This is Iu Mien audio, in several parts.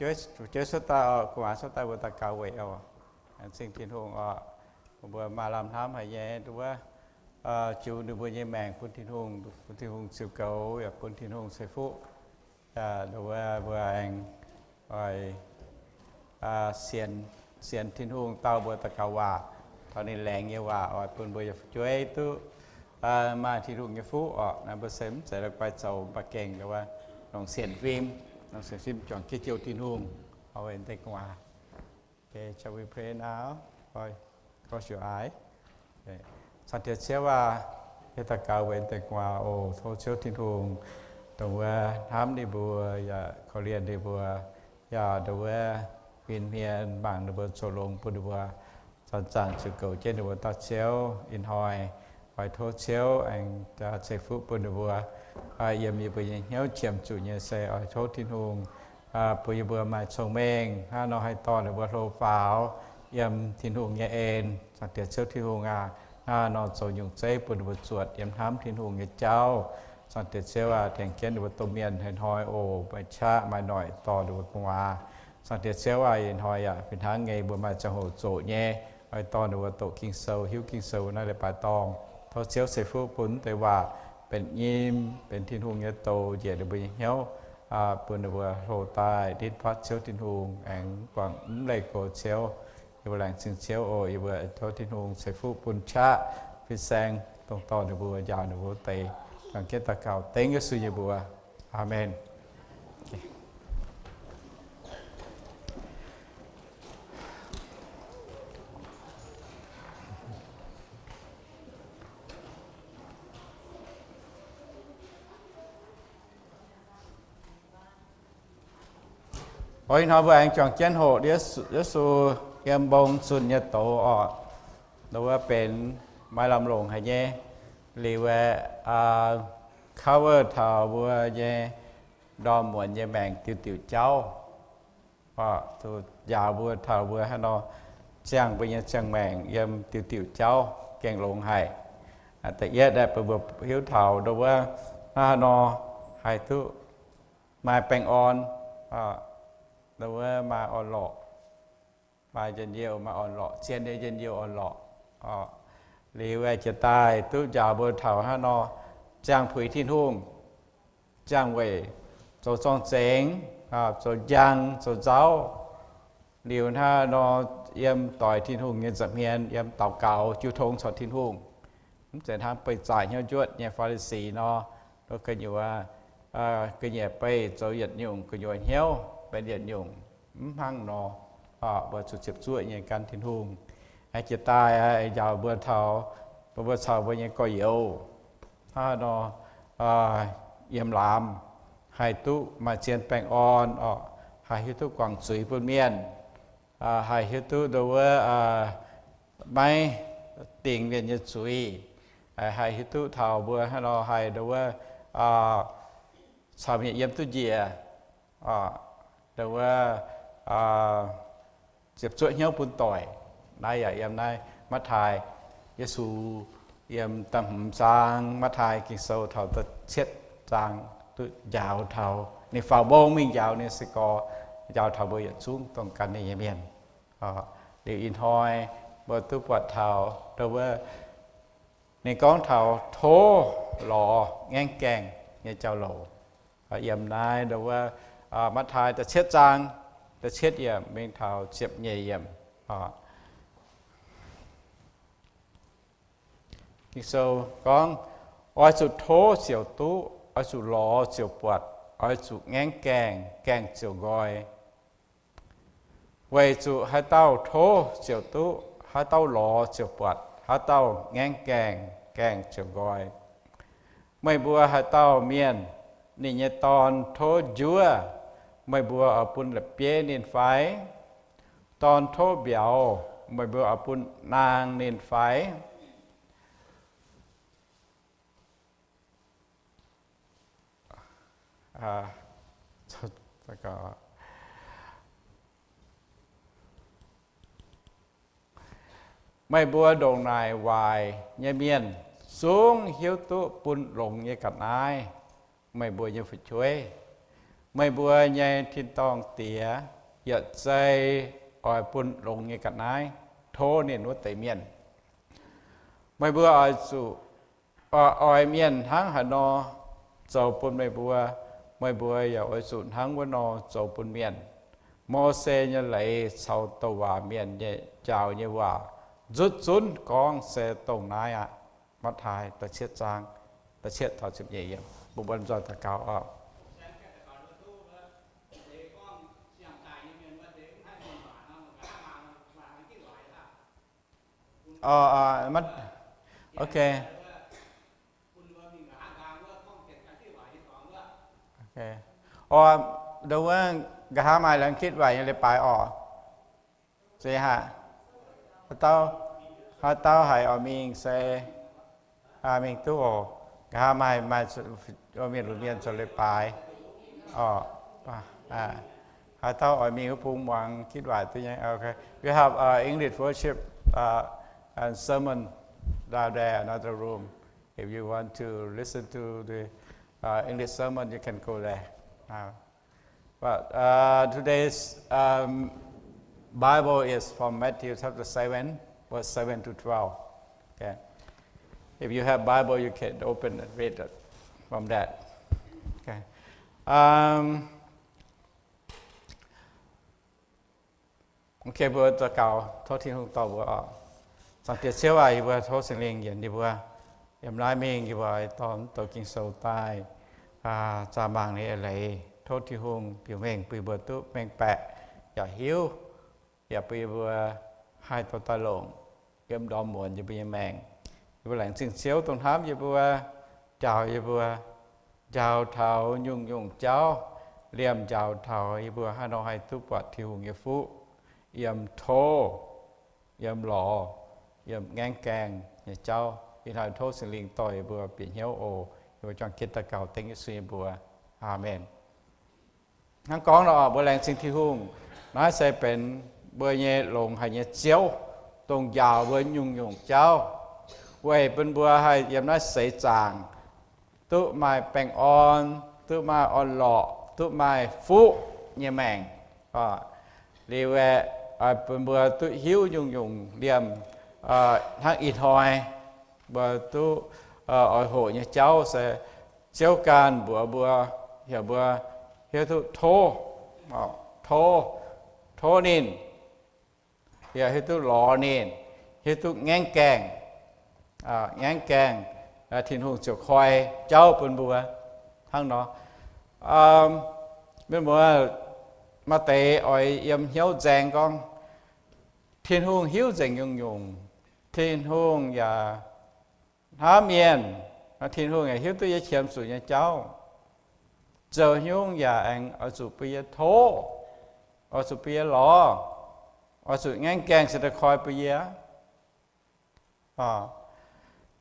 Fu'jueiv cuotv daaih oc, gu'nguaaz cuotv daaih, mbuo daux gaux weic oc. Laengz zingh Tin-Hungh oc, mbuo maaih lamh hnamv haic nyei, wuov, jiu ninh mbuo nyei maengc bun Tin-Hungh, bun Tin-Hungh ziux goux, yaac bun Tin-Hungh ceix fuqv. Yaac wuov mbuo aengx oix sienx, sienx Tin-Hungh dau mbuo daux gaux waac, taux ninh laengz nyei waac oix bun mbuo nyei fu'jueiv duqv maaih Tin-Hungh nyei fuqv oc. Naaiv mbuo se mv zeiz la'guaih zoux mv baac gengh wuov, longc sienx fim, longc sienx fim juangc jienv jouh Tin-Hungh oc, weic deix gu'nguaaz. Okay, shall we pray now? Close your eye. Zaangc Diex Ziouv aac, yie daux gaux weic deix gu'nguaaz oc. Tov Ziouv Tin-Hungh dongh wuov hnamv ninh mbuo, yaac korv-lienh ninh mbuo, yaac dongh wuov huin hmien mangc ninh mbuo, zoux longx bun ninh mbuo, zanc-zanc ziux goux jienv ninh mbuo dauh Ziouv. Ih hnoi oix tov Ziouv aengx ceix fuqv bun ninh mbuo. Yiem yie mbuo nyei hnyouv qiemx zuqc nyei se oix tov Tin-Hungh bun yie mbuo maaih cong-mengh hnangv nor haih dorh ninh mbuo hlo faaux yiem Tin-Hungh nyei en. Zaangc Diex Ziouv Tin-Hungh aac, hnangv nor zoux nyungc zeiv bun ninh mbuo zuotc yiem hnamv Tin-Hungh nyei jauv. Zaangc Diex Ziouv aac, tengx jienv ninh mbuo domh mienh haaix hnoi oc, maaih qaqv maaih noic dorh ninh mbuo gu'nguaaz. Zaangc Diex Ziouv aac, ih hnoi yaac fih hnangv nyei mbuo maaih ziangh hoc zoqc nyei, oix dorh ninh mbuo doqc Ging-Sou, hiuv Ging-Sou naaiv leiz-baaix dorngh. Tov Ziouv ceix fuqv bun deix waac benx nyim, benx Tin-Hungh nyei doz njiec ninh mbuo nyei hnyouv, bun ninh mbuo hlo daaih nditv fatv Ziouv Tin-Hungh, aengx guangc mv leih gox Ziouv. Yie mbuo laengz zingh Ziouv oc. Yie mbuo tov Tin-Hungh ceix fuqv bun qaqv fin-saeng dongh dorh ninh mbuo, njaaux ninh mbuo wuov deix. Laengz jienv daux gaux dengv Yesu nyei mbuox. Aamen. Oix ih hnoi mbuo aengx juangc jienv hoqc Yesu, Yesu yiem mbong zunh nyei doz oc. Nduov wuov benx maaih lamh longc haic nyei, liuz aeqv, cover taux mbuo nyei ndorm muonz nyei maengc diuh diuh jauv. Zuqc njaaux mbuo taux mbuo haaix nor ziangh mbuo nyei ziangh maengc yiem diuh diuh jauv gengh longx haic. Da'yietv aeqv, bun mbuo hiuv taux nduov wuov hnangv haaix nor haih duqv maaih baengh orn, nduov wuov maaih orn-lorqc, maaih njien-youh, maaih orn-lorqc, zien nyei njien-youh orn-lorqc. Liuz aeqv, jiex daaih duqv njaaux mbuo taux hnangv nor ziangh puix Tin-Hungh, ziangh weic zoux zorng-zengx, zoux njang, zoux nzauv. Liuz hnangv nor yiem doix Tin-Hungh nyei nza'hmien, yiem daux gaux jiu tong caux Tin-Hungh. Mv zeiz hnangv beih zaaic hnyouv njuotv nyei Faa^li^si nor, nduov gu'nyuoz, gu'nyiec beih zoux yietc nyungc, gu'nyuoz hnyouv benx yietc nyungc. Mv hnangv nor, mbuo zuqc ziepc zuoqv nyei gan Tin-Hungh. Jiex daaih njaaux mbuo taux, mbuo caux mbuo nyei gorx-youz hnangv nor yiem laamz haih duqv maaih zien baengh orn oc, haih hiuv duqv guangc zuiz bun mienh, haih hiuv duqv nduov wuov maiv dingc mienh nyei zuiz, haih hiuv duqv taux mbuo hnangv nor haih nduov wuov caux mienh yiem duqv njiec, nduov wuov ziepc zuoqv hnyouv bun doic. Naaiv yaac yiem naaiv Matv^taai, Yesu yiem da'hmz zaang Matv^taai Ging-Sou taux da'cietv zaang duqv njaaux taux ninh faaux mbong mingh njaaux ninh se gorx, njaaux taux mbuo yietc zungv dongh gan ninh nyei mienh. Liuz ih hnoi mbuo duqv buatc taux nduov wuov ninh gorngv taux tov lorz ngaengv gaengh nyei jauv-louc. Yiem naaiv nduov wuov Matv^taai da'cietv zaang da'cietv yiemc mingh taux ziepc nyeic yiemc. Ging-Sou gorngv, oix zuqc tov ziouc duqv, oix zuqc lorz ziouc buatc, oix zuqc ngaengv gaengh, gaengh ziouc nqoi. Weic zuqc haaix dauh tov ziouc duqv, haaix dauh lorz ziouc buatc, haaix dauh ngaengv gaengh, gaengh ziouc nqoi. Meih mbuo haaix dauh mienh, ninh nyei dorn tov njuov, meih mbuo oix bun la'bieiv ninh fai? Dorn tov mbiauz, meih mbuo oix bun naang ninh fai? Meih mbuo ndongc naaic waaic nyei mienh zungv hiuv duqv bun longx nyei ga'naaiv meih mbuo nyei fu'jueiv. Meih mbuo nyei tin-dorngh Diex yietc zei oix bun longx nyei ga'naaiv tov ninh wuov deix mienh. Meih mbuo oix zuqc oix mienh hnangv haaix nor zoux bun meih mbuo, meih mbuo yaac oix zuqc hnangv wuov nor zoux bun mienh. Mose nyei leiz caux douc waac mienh nyei njaaux nyei waac nzutv zunv gorngv se dongh naaiv aqv. Matv^taai da'cietv zaang, da'cietv taux ziepc nyeic yiemc. Mbuo nzoih daux gaux oc. Orv, nqa'haav maaih laengz kitv waaic nyei leiz-baaix orqc? Zeiz haic. Haaix dauh haiz oix mingh se mingh duqv oc. Nqa'haav maaih, maaih mienh lunx mienh zoux leiz-baaix oc. Haaix dauh oix mingh wuov bung muangx kitv waaic duqv nyei. Okay. We have uh, English worship uh, and sermon down there, another room. If you want to listen to the uh, English sermon, you can go there. Uh, but uh, today's um, Bible is from Matthew chapter seven, verse seven to twelve. Okay. If you have Bible, you can open and read it from that. Okay. Um, Okay, mbuo daux gaux, tov Tin-Hungh dorh mbuo oc. Zaangc Diex Ziouv aac, yie mbuo tov Singx Lingh yienc yie mbuo yiem naaiv mingh, yie mbuo oix dorh mv douc Ging-Sou daaih zaah mangc ninh eix leiz. Tov Tin-Hungh biux mengh bun yie mbuo duqv mengh baeqc yaac hiuv, yaac bun yie mbuo haih dorh daaih longc yiem ndorm muonz yie mbuo nyei maengc. Yie mbuo laengz zingh Ziouv dongh hnamv yie mbuo, njaaux yie mbuo, njaaux taux nyungc-nyungc jauv, liemh njaaux taux yie mbuo haaix nor haih duqv buatc Tin-Hungh nyei fuqv, yiem tov, yiem lorz, yiem ngaengv gaengh nyei jauv. Ih hnoi tov Singx Lingh dorh yie mbuo bieqc hnyouv oc. Yie mbuo juangc jienv daux gaux dengv Yesu nyei mbuox. Aamen. Hnangv gorngv nor, mbuo laengz zingh Tin-Hungh. Naaiv se benx mbuo nyei longx haic nyei Ziouv, dongh njaaux mbuo nyungc-nyungc jauv, weic bun mbuo haih yiem naaiv seix zaangc duqv maaih baengh orn, duqv maaih orn-lorqc, duqv maaih fuqv nyei maengc. Liuz aeqv, bun mbuo duqv hiuv nyungc-nyungc liemh hnangv ih hnoi mbuo duqv oix hoqc nyei jauv se Ziouv ganh mbuox mbuo, heuc mbuo hiuv duqv tov, tov, tov ninh, yaac hiuv duqv lorz ninh, hiuv duqv ngaengv gaengh, ngaengv gaengh, Tin-Hungh ziouc koi jauv bun mbuo hnangv nor. Mienh muoz, maaih deix oix yiem hnyouv nzaeng gorngv, Tin-Hungh hiuv nzengc nyungc-nyungc. Tin-Hungh yaac hnamv mienh. Tin-Hungh yaac hiuv duqv yie qiemx zuqc nyei jauv. Zoux nyungc yaac aengx oix zuqc bun yie tov, oix zuqc bun yie lorz, oix zuqc ngaengv gaengh se daaih koi bun yie.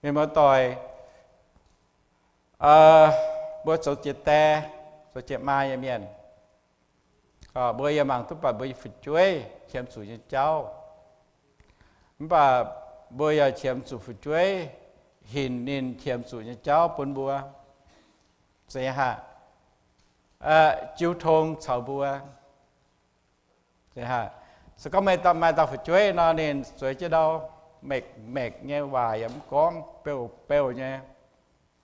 Mienh muoz-doic, mbuo zoux jiex die, zoux jiex maa nyei mienh, mbuo yaac mangc duqv buatc mbuo nyei fu'jueiv qiemx zuqc nyei jauv. Mv baac mbuo yaac qiemx zuqc fu'jueiv hinc ninh qiemx zuqc nyei jauv bun mbuo. Zeiz haic. Jiu tong caux mbuo. Se gorngv meih maaih dauh fu'jueiv nor, ninh zueiz jienv ndau, mekc mekc nyei waac yaac mv gorngv, beuv beuv nyei,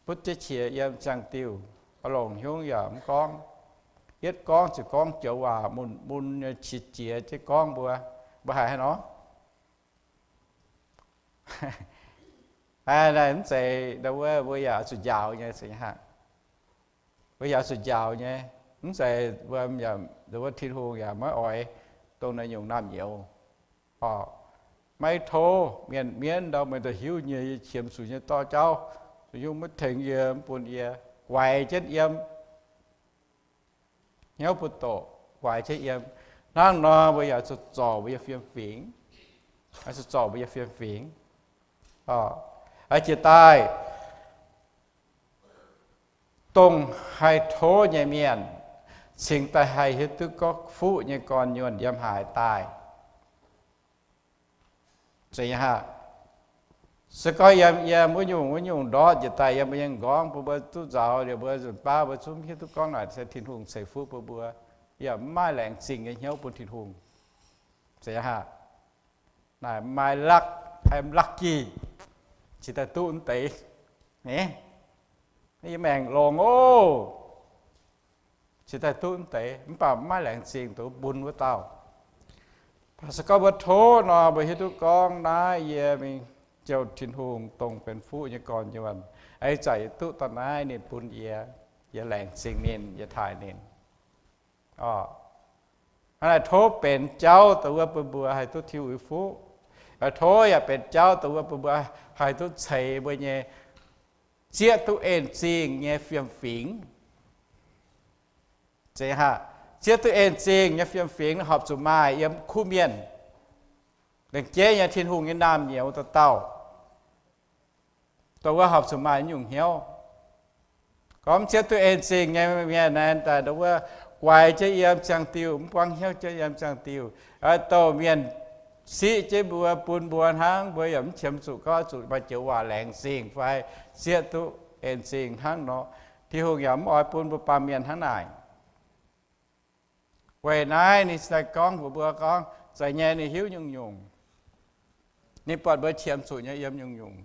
butv jienv qiex yiem ziangh diuh, oix longc hnyouv yaac mv gorngv. Yietv gorngv ziouc gorngv joux waac mun mun nyei qiex jiez jienv gorngv mbuo. Mbuo haiz haaix nor? Mv zeiz, mbuo yaac zuqc njaaux nyei, mbuo yaac zuqc njaaux nyei. Mv zeiz wuom, wuov Tin-Hungh yaac maiv oix dongh naaiv nyungc naamh nyouz. Maiv tov mienh mienv ndau meih daaih hiuv nyei, yie qiemx zuqc nyei dorh jauv, zuqc nyungc maiv tengx yie, mv bun yie, guaix jienv yiem. Hnyouv bun doqc, guaix jienv yiem. Hnangv nor mbuo yaac zuqc zorc mbuo nyei fiem-fingx. Zuqc zorc mbuo nyei fiem-fingx. Jiex daaih, dongh haih tov nyei mienh cingx daaih haih hiuv duqv gorngv fuqv nyei gorn-nyuonh yiem haaix daaih. Zeiz nyei haic. Se gorngv yiem, yiem wuov nyungc, wuov nyungc ndortv njiec daaih yiem mbuo nyei m'nqorngv, bun mbuo duqv nzaaux, liuz mbuo nzunc baav mbuo zungv hiuv duqv gorngv naaic se Tin-Hungh ceix fuqv bun mbuo, yaac mv maaih laengz zingh nyei hnyouv bun Tin-Hungh. Zeiz aqv. Naaic maaih luck, haih lucky, cingx daaih duqv mv deix. Nyei, yie maengc longx oc, cingx daaih duqv mv deix, mv baac mv maaih laengz zingh duqv bun wuov dauh. Mv baac se gorngv mbuo tov nor, mbuo hiuv duqv gorngv naaiv yie mingh jouh Tin-Hungh dongh benx fuqv nyei gorn-nyuonh, eix zanc yie duqv daaih naaiv ninh bun yie, yie laengz zingh ninh, yie taaih ninh. Hnangv naaic tov benx jauv dongh wuov bun mbuo haih duqv Tin-Hungh nyei fuqv. Tov yaac benx jauv dongh wuov bun mbuo haih duqv ceix mbuo nyei zieqv duqv en zingh nyei fiem-fingx. Zeiz aqv. Zieqv duqv en zingh nyei fiem-fingx horpc zuqc maaih yiem kuv mienh, lengc jeiv nyei Tin-Hungh nyei naamh nyouz dauh dauh, dongh wuov horpc zuqc maaih nyungc hnyouv. Gorngv mv zieqv duqv en zingh nyei mienh naaic, dongh wuov guaix jienv yiem ziangh diuh, mv buangv hnyouv jienv yiem ziangh diuh, douh mienh siqv jienv mbuo, bun mbuo hnangv, mbuo yaac mv qiemx zuqc gorngv zuqc maaih joux waac laengz zingh fai zieqv duqv en zingh hnangv nor. Tin-Hungh yaac mv oix bun mbuo baamh mienh hnangv naaic. Weic naaiv ninh cingx daaih gorngv mbuox mbuo gorngv, zeiz nyei ninh hiuv nyungc-nyungc. Ninh buatc mbuo qiemx zuqc nyei yiem nyungc-nyungc.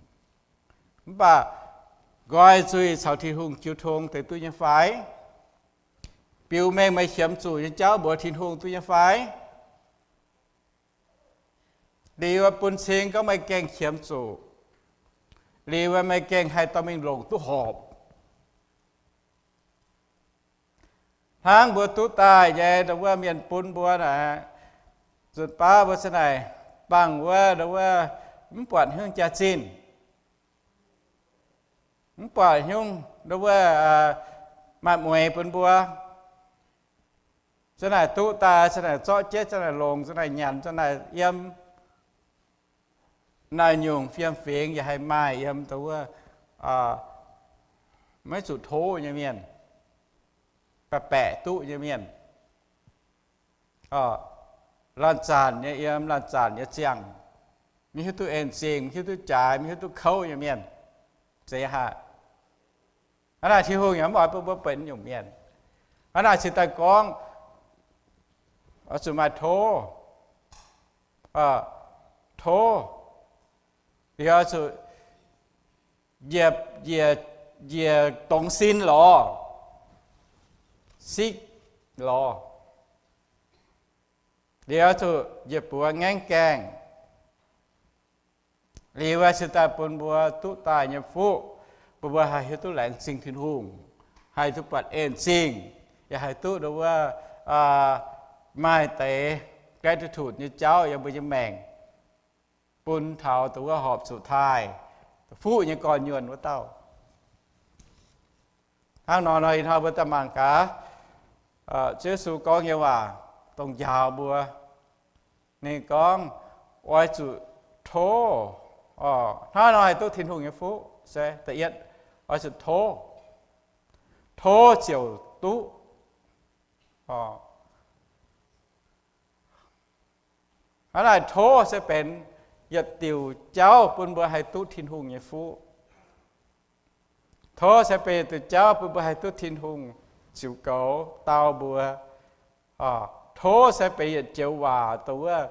Mv baac nqoi nzuih caux Tin-Hungh jiu tong deix duqv nyei fai? Biux mengh meih qiemx zuqc nyei jauv mbuox Tin-Hungh duqv nyei fai? Liuz bun cing gorngv meih gengh qiemx zuqc, liuz meih gengh haih dorh mingh longc duqv horpc. Hnangv mbuo duqv daaih nyei, dongh wuov mienh bun mbuo naaic, nzunc baav mbuo za'naaic bangc wuov, dongh wuov mv buatc hnyouv jaax-zinh, mv buatc hnyouv, dongh wuov maaih mueix bun mbuo. Za'naaic duqv daaih, za'naaic zorqv jienv, za'naaic longc, za'naaic nyanc, za'naaic yiem. Naaiv nyungc fiem-fingx yaac haih maaih yiem dongh wuov maiv zuqc tov nyei mienh, baeqc baeqc duqv nyei mienh, laanh zanc nyei yiem, laanh zanc nyei ziangh, maiv hiuv duqv en zingh, maiv hiuv duqv jaaix, maiv hiuv duqv kouv nyei mienh. Zeiz haic. Hnangv naaic Tin-Hungh yaac mv oix bun mbuo benx nyungc mienh. Hnangv naaic cingx daaih gorngv, oix zuqc maaih tov, tov, liuz oix zuqc njiec, njiec, njiec dongz sin lorz, siqv lorz, liuz oix zuqc njiec buoz ngaengv gaengh. Liuz wuov cingx daaih bun mbuo duqv daaih nyei fuqv, bun mbuo haih hiuv duqv laengz zingh Tin-Hungh, haih duqv buatc en zingh, yaac haih duqv dongh wuov maaih deix gratitude nyei jauv yiem mbuo nyei maengc, bun taux dongh wuov horpc zuqc taaih fuqv nyei gorn-nyuonh wuov dauh. Hnangv nor nor ih hnoi mbuo daaih mangc gaax Ziouv Yesu gorngv nyei waac dongh njaaux mbuo. Ninh gorngv oix zuqc tov. Hnangv nor haih duqv Tin-Hungh nyei fuqv se da'yietv, oix zuqc tov. Tov ziouc duqv. Hnangv naaic tov se benx yietc diuc jauv bun mbuo haih duqv Tin-Hungh nyei fuqv. Tov se benx yietc diuc jauv bun mbuo haih duqv Tin-Hungh ziux goux dau mbuo. Tov se benx yietc joux waac dongh wuov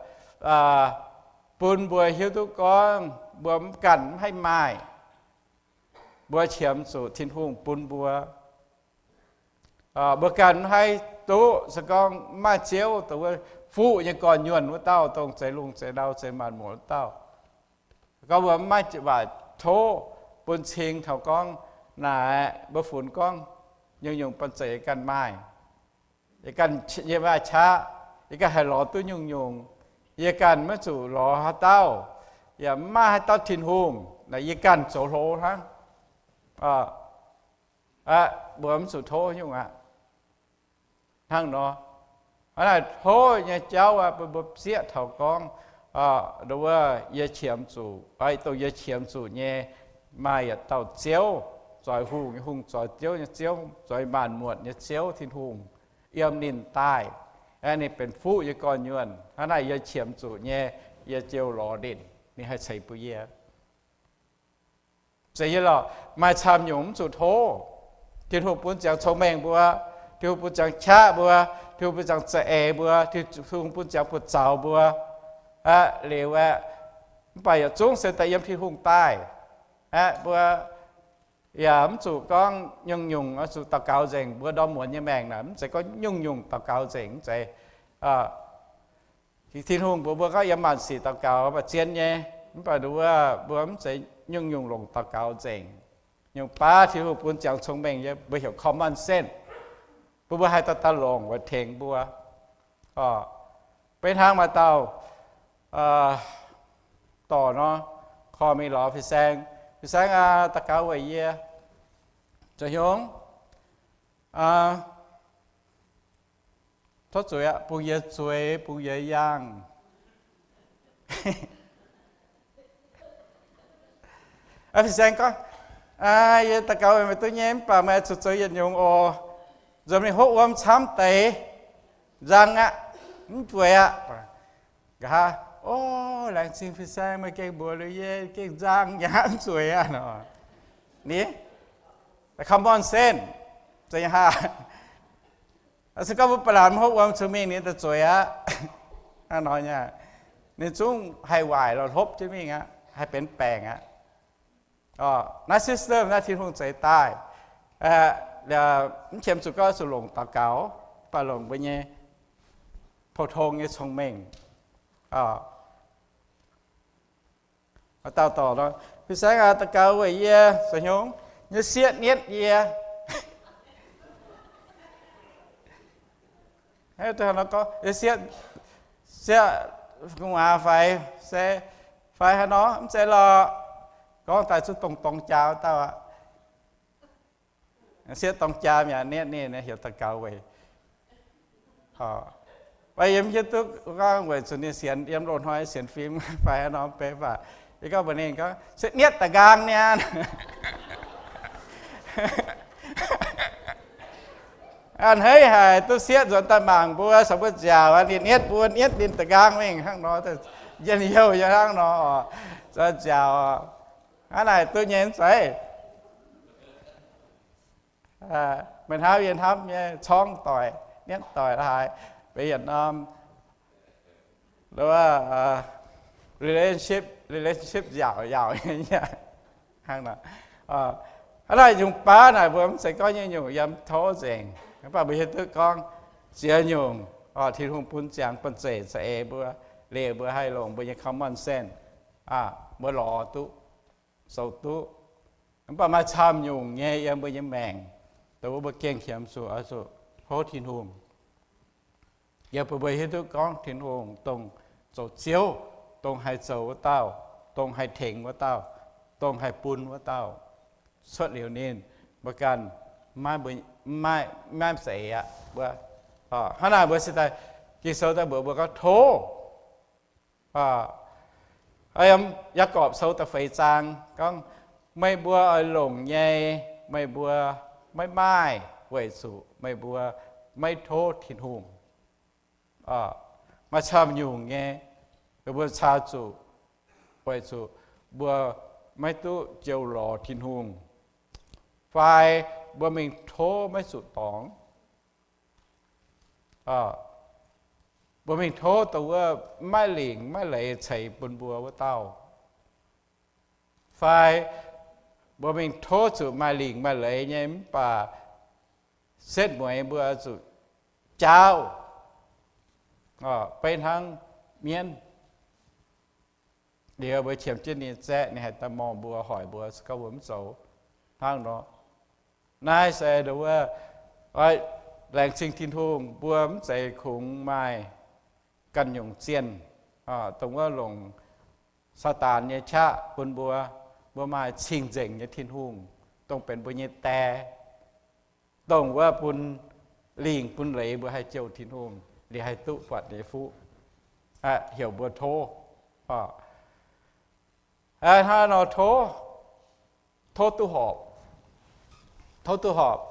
bun mbuo hiuv duqv gorngv mbuo mv ganh mv haih maaih, mbuo qiemx zuqc Tin-Hungh bun mbuo. Mbuo ganh mv haih duqv, se gorngv mv maaih Ziouv dongh wuov fuqv nyei gorn-nyuonh wuov dauh, dongh zeix lungh zeix ndau zeix maanc muotc wuov dauh. Gorngv mbuo mv maaih waac tov bun cing taux gorngv naaic, mbuo funx gorngv nyungc-nyungc banh zeic yie ganh maaih, yie ganh yie maaih qaqv, yie ganh haih lorz duqv nyungc-nyungc, yie ganh maiv zuqc lorz haaix dauh, yaac mv maaih haaix dauh Tin-Hungh, naaic yie ganh zoux hlo hnangv. Aqv, mbuo mv zuqc tov nyungc aqv. Hnangv nor, hnangv naaic tov nyei jauv aqv, bun mbuo zieqv taux gorngv, dongh wuov yie qiemx zuqc, dongh yie qiemx zuqc nyei, maaih yietc dauh Ziouv, zoix hungh nyei Hungh, zoix ziouv nyei Ziouv, zoix maanc muotc nyei Ziouv Tin-Hungh, yiem ninh daaih, ninh benx fuqv nyei gorn-nyuonh. Hnangv naaic yie qiemx zuqc nyei, yie ziouc lorz ninh, ninh haih ceix bun yie. Zeiz nyei lorqc, maaih camv nyungc mv zuqc tov. Tin-Hungh bun ziangx cong-mengh mbuo, Tin-Hungh bun ziangx qaqv mbuo, Tin-Hungh bun ziangx za'eix mbuo, Tin-Hungh bun ziangx buoz-zaux mbuo. Aqv, liuz aeqv, mv baac yietc zungv se daaih yiem Tin-Hungh daaih. Aqv, mbuo yaac mv zuqc gorngv nyungc-nyungc oix zuqc daux gaux nzengc, mbuo ndorm muonz nyei maengc naaic mv zeiz gorngv nyungc-nyungc daux gaux nzengc, mv zeiz. Tin-Hungh mbuox mbuo gorngv yiem maanc sic daux gaux mv baac zien nyei, mv baac nduov mbuo mv zeiz nyungc-nyungc longc daux gaux nzengc. Nyungc baav Tin-Hungh bun ziangx cong-mengh nyei, mbuo heuc common sense, bun mbuo haih daaih daaih longc weic tengx mbuo. Beiv hnangv maaih dauh dorc nor, korv mingh lorz fin-saeng, Fin-saeng aac, daux gaux weic yie. Zoux hnyungx? Tov zueiz aqv, bun yie zueiz, bun yie yangh. Fin-saeng gorngv, yie daux gaux weic meih duqv nyei, mv baac meih zuqc zoux yietc nyungc oc. Nzuonx mingh hopv wuom camv deix, nzang aqv, mv zueiz aqv. Nqa'haav, o, laengz zingh fin-saeng, meih gengh mbuox liuz yie gengh nzang, nqa'haav mv zueiz aqv nor. Ni, common sense, zeiz nqa'haav. Se gorngv mbuo ba'laqc mv hopv wuom cun mingh ninh daaih zueiz aqv. Hnangv nor nyei, ninh zungv haih waaic lorz hlopv jienv mingh aqv, haih benx baengc aqv. Naaiv system naaiv Tin-Hungh zeix daaih, mv qiemx zuqc gorngv zuqc longc daux gaux, mv baac longc mbuo nyei pou-tong nyei cong-mengh. Dauh dorc nor, Fin-saeng aac, daux gaux weic yie. Zoux hnyungx? Nyei sieqv nietv yie. Sieqv, sieqv gu'nguaaz faix se faix haaix nor? Mv zeiz lorqc. Gorngv daaih zuqc dongh dorng jaa dauh aqv. Sieqv dorng jaa mi'aqv, nietv ninh heuc daux gaux weic. Mv baac yie mv hiuv duqv gorngv weic zuqc ninh sienx yiem loz-hnoi sienx fim faix haaix nor mv bei, mv baac yie gorngv mbuox ninh gorngv se nietv da'nqaang niaa. A'hneiv haic, duqv sieqv nzuonx daaih mangc mbuo, caux mbuo nziaauc, ninh nietv mbuo, nietv ninh da'nqaang mingh hnangv nor, njien-youh yie hnangv nor oc. Nziaauc, hnangv naaic duqv nyei mv zeiz? Meih hnamv yie hnamv nyei, corngv doic, nietv doic haaix, benx yietc norm relationship, relationship nziaauc nziaauc nyei hnangv nor. Hnangv naaic nyungc baav naaic mbuo mv zeiz gorngv nyungc-nyungc yiem tov nzengc, mv baac mbuo hiuv duqv gorngv ziex nyungc Tin-Hungh bun ziangx banh zeic za'eix mbuo, liuz mbuo haih longc mbuo nyei common sense, mbuo lorz duqv, zoux duqv. Mv baac maaih camv nyungc nyei yiem mbuo nyei maengc, dongh wuov mbuo gengh qiemx zuqc oix zuqc tov Tin-Hungh. Yie bun mbuo hiuv duqv gorngv Tin-Hungh dongh zoux Ziouv, dongh haih zoux wuov dauh, dongh haih tengx wuov dauh, dongh haih bun wuov dauh. Cuotv liuz ninh, mbuo ganh maiv, maiv zeiz aqv. Hnangv naaic mbuo se daaih, Ging-Sou daaih mbuox mbuo gorngv tov. Yiem Yaagorpc Sou da'feix zaang gorngv, meih mbuo oix longc nyei, meih mbuo maiv maaih weic zuqc meih mbuo maiv tov Tin-Hungh. Maaih camv nyungc nyei, meih mbuo caa zuqc weic zuqc mbuo maiv duqv jouh lorz Tin-Hungh, fai mbuo mingh tov maiv zuqc dorngx. Mbuo mingh tov dongh wuov maiv lingc maiv leiz ceix bun mbuo wuov dauh, fai mbuo mingh tov zuqc maaih lingc maaih leiz nyei mv baac setv mueiz mbuo zuqc jaauv, beiv hnangv mienv. Liuz mbuo qiemx jienv ninh zaeqv, ninh haih daaih morh mbuo, hoic mbuo, se gorngv mbuo mv zoux hnangv nor. Naaiv se wuov, oix laengz zingh Tin-Hungh, mbuo mv zeiz kungx maaih ganh nyungc zienh, dongh wuov longc Saadaan nyei qaqv bun mbuo. Mbuo maaih cing-nzengc nyei Tin-Hungh, dongh benx mbuo nyei die, dongh wuov bun lingc bun leiz mbuo haih jouh Tin-Hungh, liuz haih duqv buatc nyei fuqv, heuc mbuo tov. Hnangv nor tov, tov duqv horpc. Tov duqv horpc.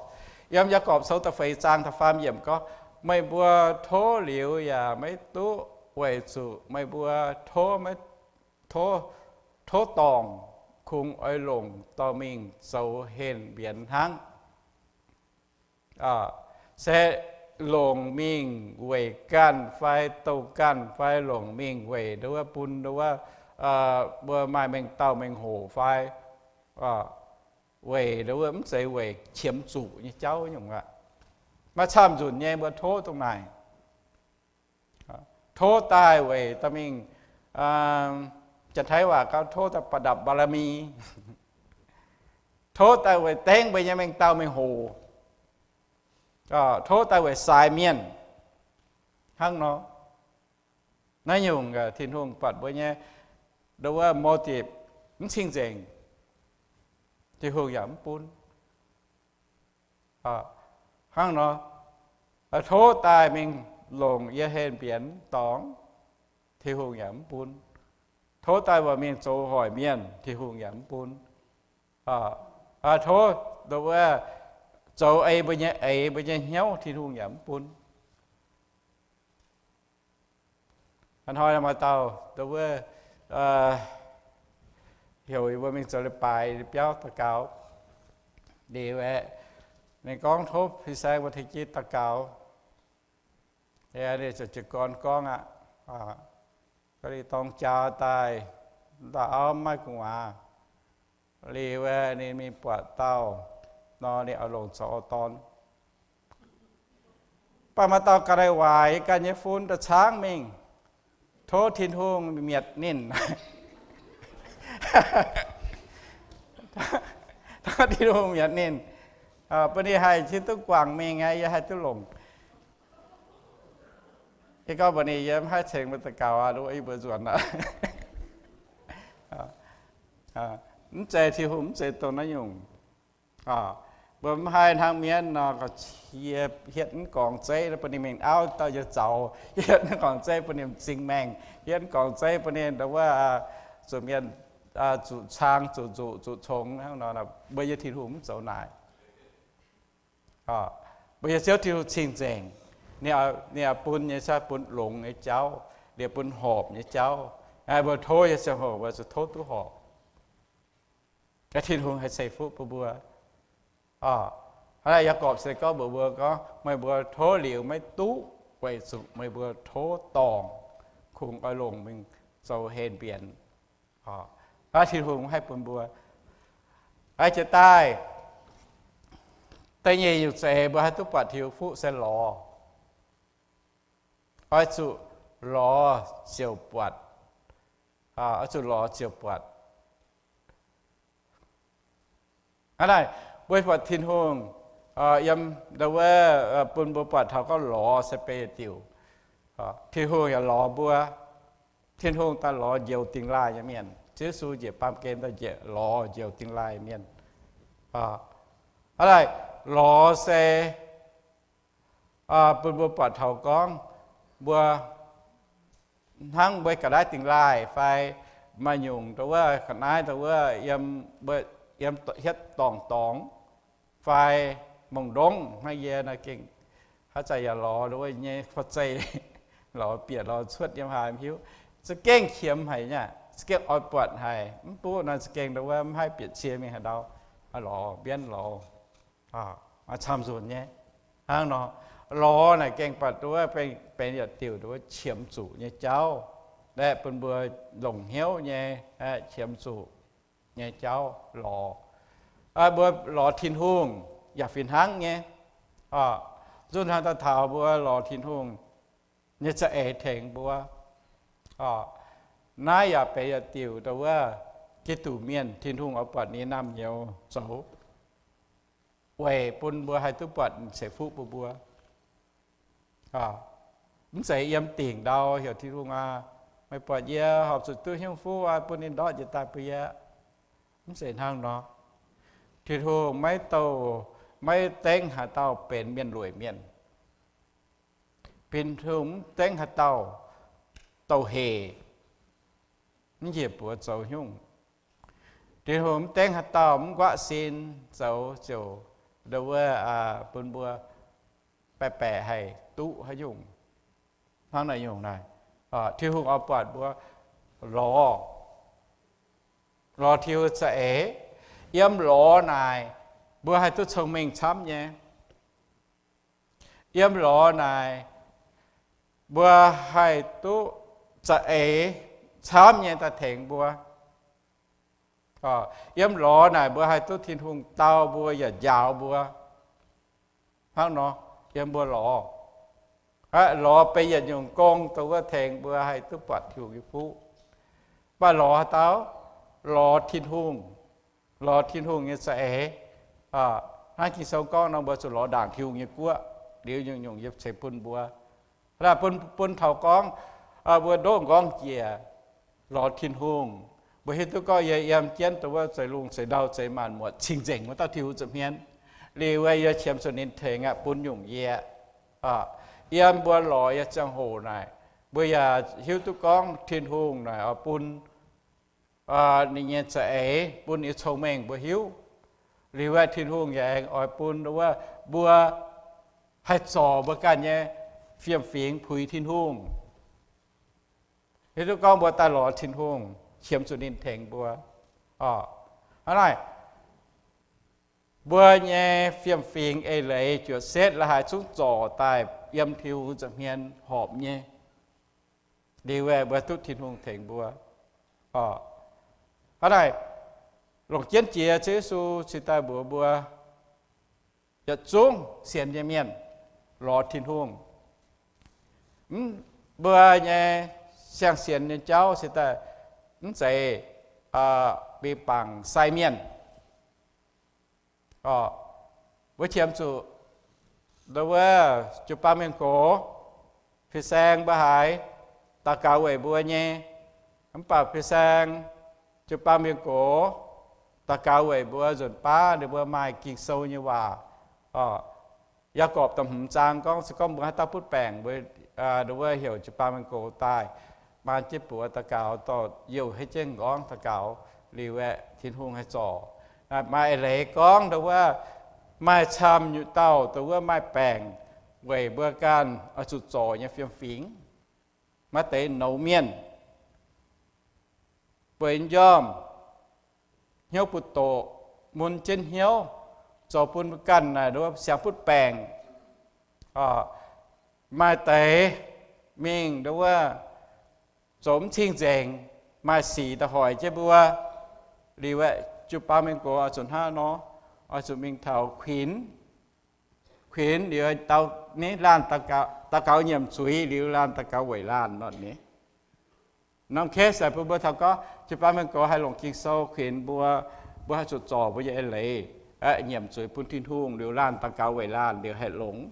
Yiem Yaagorpc Sou da'feix zaang da'faam yiemc gorngv, meih mbuo tov liuz yaac maiv duqv weic zuqc meih mbuo tov, tov dorngc kungx oix longc dorh mingh zoux henh mbienx hnangv. Se longc mingh weic ganh fai douz ganh fai longc mingh weic nduov bun nduov mbuo maaih mengh dauh mengh hoc fai weic nduov mv zeiz weic qiemx zuqc nyei jauv nyungc aqv. Maaih camv nzunc nyei mbuo tov dongh naaic. Tov daaih weic dorh mingh, Janx-Taiv waac gauh tov daaih ประดับบารมี, tov daaih weic dengv mbuo nyei mengh dauh mengh hoc, tov daaih weic sai mienh hnangv nor. Naaiv nyungc Tin-Hungh buatc mbuo nyei nduov motive mv cing-nzengc, Tin-Hungh yaac mv bun. Hnangv nor, tov daaih mingh longc yie henh mbienx dorngx, Tin-Hungh yaac mv bun. Tov daaih waac mingh zoux hoic mienh, Tin-Hungh yaac mv bun. Tov nduov zoux ei mbuo nyei eix, mbuo nyei hnyouv, Tin-Hungh yaac mv bun. Hnoi maaih dauh nduov heuc yie mbuo mingh zoux leiz-baaix biauv daux gaux. Liuz aeqv, ninh gorngv tov fin-saeng mbuo tengx jienv daux gaux. Ninh ziouc jiez gorn gorngv aqv, gorngv ninh dorng jaa daaih, dauh auv maiv gu'nguaaz. Liuz aeqv, ninh mingh buatc dauh nor, ninh oix longc zoux dorn. Mv baac maaih dauh ga'naaiv waaic yiem ganh nyei fun daaih caangv mingh, tov Tin-Hungh mietc ninh. Tov Tin-Hungh mietc ninh, bun ninh haih cingx duqv guangc mingh aqv, yie haih duqv longc. Yie gorngv mbuox ninh, yie mv haih cengx mbuo daux gaux aqv, yie mbuo nzuonx aqv. Mv zeiz, Tin-Hungh mv zeiz dongh naaiv nyungc. Mbuo mv haih hnangv mienv nor, ga'cie hietv mv gorngx zeiv bun ninh mingh auv dauh nyei zaux, hietv mv gorngx zeiv bun ninh m'zing maengh, hietv mv gorngx zeiv bun ninh nduov wuov zuqc mienh, zuqc cang, zuqc nzuqc, zuqc congx hnangv nor. Mbuo nyei Tin-Hungh mv zoux naaic. Mbuo nyei Ziouv Tin-Hungh cing-nzengc. Ninh oix bun nyei se bun longx nyei jauv, liuz bun horpc nyei jauv. Mbuo tov nyei ziangh hoc mbuo zuqc tov duqv horpc. Tin-Hungh haih ceix fuqv bun mbuo. Hnangv naaic Yaagorpc se gorngv mbuox mbuo gorngv, meih mbuo tov liuz maiv duqv, weic zuqc meih mbuo tov dorngc, kungx oix longc mingh zoux henh mbienx. Hnangv Tin-Hungh mv haih bun mbuo. Jiex daaih, da'nyeic nyungc zeiz mbuo haih duqv buatc Tin-Hungh fuqv se lorz. Oix zuqc lorz ziouc buatc. Oix zuqc lorz ziouc buatc. Hnangv naaic, mbuo buatc Tin-Hungh yiem nduov wuov bun mbuo buatc taux gorngv lorz se benx yietc diuc. Tin-Hungh yaac lorz mbuo. Tin-Hungh daaih lorz njoux dingx laaih nyei mienh. Ziouv Yesu njiec baamh gen daaih njiec lorz njoux dingx laaih mienh. Hnangv naaic, lorz se bun mbuo buatc taux gorngv mbuo hnangv mbuo ga'naaiv dingx laaih fai maaih nyungc nduov wuov ga'naaiv nduov wuov yiem, yiem hietv dorngc dorngx fai mongh ndongv hnangv yie naaiv gengh haaix zanc yaac lorz nduov wuov nyei fa'zeiv, lorz bieqc lorz cuotv yiem haaix mv hiuv. Za'gengh qiemx haic nyei, za'gengh oix buatc haic, mv buv nor za'gengh nduov wuov mv haih bieqc cie mingh haaix ndau, lorz mbienv lorz. Maaih camv nzunc nyei. Hnangv nor, lorz naaic gengh buatc nduov wuov benx yietc diuc nduov wuov qiemx zuqc nyei jauv, aeqv, bun mbuo longc hnyouv nyei, aeqv, qiemx zuqc nyei jauv lorz. Mbuo lorz Tin-Hungh yaac fih hnangv nyei. Nzunc hnangv daaih taux mbuo lorz Tin-Hungh nyei za'eix tengx mbuo. Naaiv yaac benx yietc diuc nduov wuov Giduc mienh Tin-Hungh oix buatc ninh naamh nyouz zoux, weic bun mbuo haih duqv buatc ceix fuqv bun mbuo. Mv zeiz yiem dingc ndau heuc Tin-Hungh aac, meih buatc yie horpc zuqc duqv hnyouv fuqv aac, bun ninh ndortv njiec daaih bun yie. Mv zeiz hnangv nor. Tin-Hungh maiv douh, maiv dengv haaix dauh benx mienh lueic mienh. Tin-Hungh mv dengv haaix dauh douh hec, mv njiec buoz zoux haaix nyungc. Tin-Hungh mv dengv haaix dauh mv nquaqv sin zoux ziouc nduov wuov bun mbuo baeqc baeqc haih duqv haaix nyungc. Hnangv naaic nyungc naaic, Tin-Hungh oix buatc mbuo lorz Lorz Tin-Hungh nyei za'eix. Yiem lorz naaic, mbuo haih duqv cong-mengh camv nyei. Yiem lorz naaic, mbuo haih duqv za'eix camv nyei daaih tengx mbuo. Yiem lorz naaic, mbuo haih duqv Tin-Hungh dau mbuo yaac njaaux mbuo. Hnangv nor, yiem mbuo lorz, lorz benx yietc nyungc gong dongh wuov tengx mbuo haih duqv buatc Tin-Hungh nyei fuqv. Mv baac lorz haaix dauh? Lorz Tin-Hungh, lorz Tin-Hungh nyei za'eix. Hnangv Ging-Sou gorngv nor, mbuo zuqc lorz ndaangc Tin-Hungh nyei guoqv, liuz nyungc-nyungc yie ceix bun mbuo. Hnangv naaic bun, bun taux gorngv mbuo ndoqv nqorngv njiec lorz Tin-Hungh, mbuo hiuv duqv gorngv yie yiem jienv dongh wuov zeix lungh zeix ndau zeix maanc muotc cing-nzengc wuov dauh Tin-Hungh nza'hmien. Liuz wuov yie qiemx zuqc ninh tengx aqv, bun nyungc yie. Yiem mbuo lorz nyei ziangh hoc naaic, mbuo yaac hiuv duqv gorngv Tin-Hungh naaic oix bun ninh nyei za'eix, bun ninh nyei cong-mengh mbuo hiuv. Liuz wuov Tin-Hungh yaac aengx oix bun wuov mbuo haih zorc mbuo ganh nyei fiem-fingx puix Tin-Hungh. Hiuv duqv gorngv mbuo daaih lorz Tin-Hungh, qiemx zuqc ninh tengx mbuo. Hnangv naaic, mbuo nyei fiem-fingx eix leiz juoqc setv la'haaix zungv zorc daaih yiem Tin-Hungh nza'hmien horpc nyei. Liuz wuov mbuo duqv Tin-Hungh tengx mbuo. Hnangv naaic, longc jienv jiex Ziouv Yesu cingx daaih mbuox mbuo, yietc zungv sienx nyei mienh lorz Tin-Hungh. Mv, mbuo nyei siang-sienx nyei jauv cingx daaih mv zeiz mingh bangc sai mienh. Mbuo qiemx zuqc wuov jiu-baang mienh gox, fin-saeng mbuo haiz daux gaux weic mbuo nyei, mv baac fin-saeng jiu-baang mienh gox daux gaux weic mbuo nzunc baav ninh mbuo maaih Ging-Sou nyei waac. Yaagorpc da'hmz zaang gorngv, se gorngv mbuo haaix dauh butv baengc, mbuo wuov heuc jiu-baang mienh gox daaih, maan jienv buoz daux gaux, dorh youh hei jienv m'nqorngv daux gaux, liuz aeqv, Tin-Hungh haih zorc. Maaih eix leiz gorngv ndo wuov, maaih camv nyutc dauh ndo wuov maaih baengc weic mbuo ganh oix zuqc zorc nyei fiem-fingx. Maaih deix nouz mienh, bueix njormh, hnyouv butv-doqc, mun jienv hnyouv, zoux bun mbuo ganh naaic ndo wuov siang butv baengc. Maaih deix mingh ndo wuov zoux mv cing-nzengc, maaih sic daaih hoic jienv mbuo. Liuz aeqv, jiu-baang mienh gox oix zuqc hnangv nor, oix zuqc mingh taux kuinx, kuinx liuz dau, ni laanh daux gaux nyiemc zuiz liuz laanh daux gaux weic laanh nor ni. Norm case aeqv, bun mbuo taux gorngv jiu-baang mienh gox haih longc Ging-Sou kuinx mbuo, mbuo haih zuqc zorc mbuo nyei eix leiz, nyiemc zuiz bun Tin-Hungh liuz laanh daux gaux weic laanh liuz haih longx.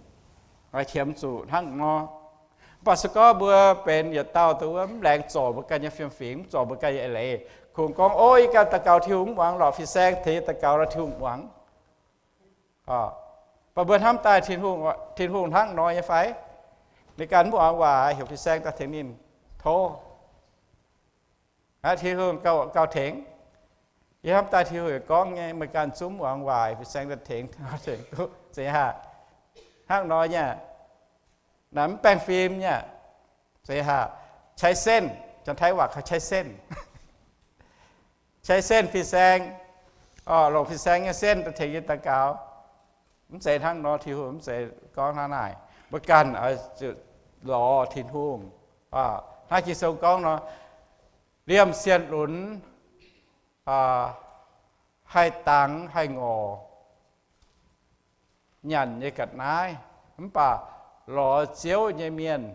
Qiemx zuqc hnangv nor. Mv baac se gorngv mbuo benx yietc dauh dongh wuov mv laengz zorc mbuo ganh nyei fiem-fingx, mv zorc mbuo ganh nyei eix leiz, kungx gorngv, o, yie ganh daux gaux Tin-Hungh mv muangx lorqc, fin-saeng tengx yie daux gaux nor Tin-Hungh muangx. Mv baac mbuo hnamv daaih Tin-Hungh, Tin-Hungh hnangv nor nyei fai? Ninh ganh mv muangx waac, heuc fin-saeng daaih tengx ninh tov. Aa, Tin-Hungh gauh, gauh tengx. Yie hnamv daaih Tin-Hungh gorngv nyei, meih ganh zungv mv muangx waac, fin-saeng daaih tengx, tengx duqv, zeiz haac? Hnangv nor nyei. Naaiv mv baengh fim nyei. Zeiz haac? ใช้เส้น, Janx-Taiv waac kaux ใช้เส้น. ใช้เส้น fin-saeng, longc fin-saeng nyei เส้น daaih tengx yie daux gaux. Mv zeiz hnangv nor, Tin-Hungh mv zeiz gorngv hnangv naaic. Mbuo ganh oix zuqc lorz Tin-Hungh. Hnangv Ging-Sou gorngv nor, liemh sienh lunx haih dangx haih ngorc nyanc nyei ga'naaiv, mv baac lorz Ziouv nyei mienh